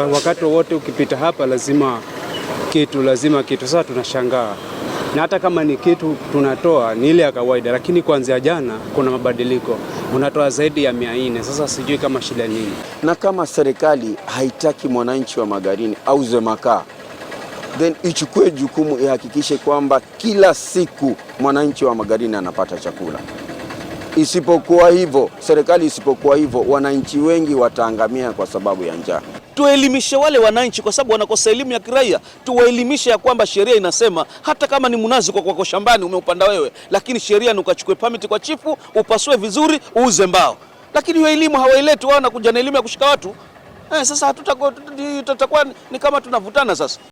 Wakati wowote ukipita hapa lazima kitu, lazima kitu. Sasa tunashangaa, na hata kama ni kitu tunatoa ni ile ya kawaida, lakini kuanzia jana kuna mabadiliko, unatoa zaidi ya 400. Sasa sijui kama shida nini. Na kama serikali haitaki mwananchi wa Magarini auze makaa, then ichukue jukumu ihakikishe kwamba kila siku mwananchi wa Magarini anapata chakula. Isipokuwa hivyo, serikali isipokuwa hivyo, wananchi wengi wataangamia kwa sababu ya njaa. Tuelimishe wale wananchi, kwa sababu wanakosa elimu ya kiraia. Tuwaelimishe ya kwamba sheria inasema hata kama ni mnazi kwa kwako shambani umeupanda wewe, lakini sheria ni ukachukue permit kwa chifu, upasue vizuri, uuze mbao. Lakini hiyo elimu hawaileti, wao wanakuja na elimu ya kushika watu. Sasa hatutakuwa, tutakuwa ni kama tunavutana sasa.